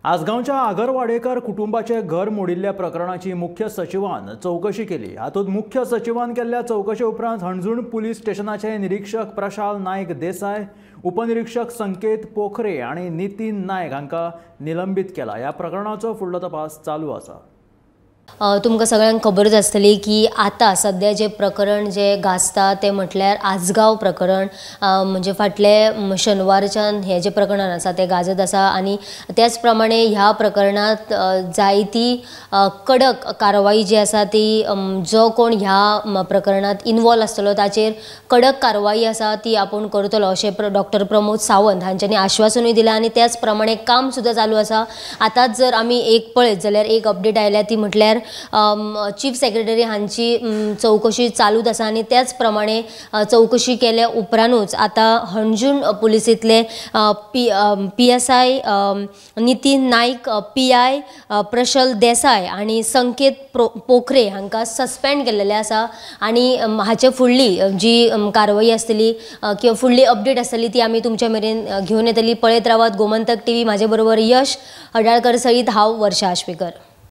आसगांवच्या आगरवाडेकर कुटुंबाचे घर मोडिल्ल्या प्रकरणाची मुख्य सचिवान चवकशी केली. हातूंत मुख्य सचिवान केल्ल्या चवकशे उपरांत हणजूण पुलीस स्टेशनाचे निरीक्षक प्रशाल नायक देसाय, उपनिरीक्षक संकेत पोखरे आनी नितीन नायक हांकां निलंबीत केला. ह्या प्रकरणाचो फुडलो तपास चालू आसा. तुमकां सगळ्यांक खबरच आसतली की आतां सद्या जें प्रकरण जें गाजता तें म्हटल्यार आसगांव प्रकरण. म्हणजे फाटले शेनवारच्यान हें जें प्रकरण आसा तें गाजत आसा आनी त्याच प्रमाणे ह्या प्रकरणांत जायती कडक कारवाई जी आसा ती जो कोण ह्या प्रकरणांत इनवॉल्व आसतलो ताचेर कडक कारवाई आसा ती आपूण करतलो अशें डॉक्टर प्रमोद सावंत हांच्यांनी आश्वासनूय दिलां आनी त्याच प्रमाणे काम सुद्दां चालू आसा. आतांच जर आमी एक पळयत जाल्यार एक अपडेट आयल्या ती म्हटल्यार चीफ सेक्रेटरी हांची चवकशी चालूच आसा आनी त्याच प्रमाणे चवकशी केल्या उपरांतूच आतां Anjuna पुलिसेंतले PSI Nitin Naik, PI Prashal Desai आनी संकेत पोखरे हांकां सस्पेंड केल्लेलें आसा आनी हाचे फुडली जी कारवाई आसतली किंवा फुडली अपडेट आसतली ती आमी तुमच्या मेरेन घेवन येतली. पळयत रावात गोमंतक टीव्ही. म्हाजे बरोबर यश हडाळकर सयत हांव वर्षा आश्वेकर.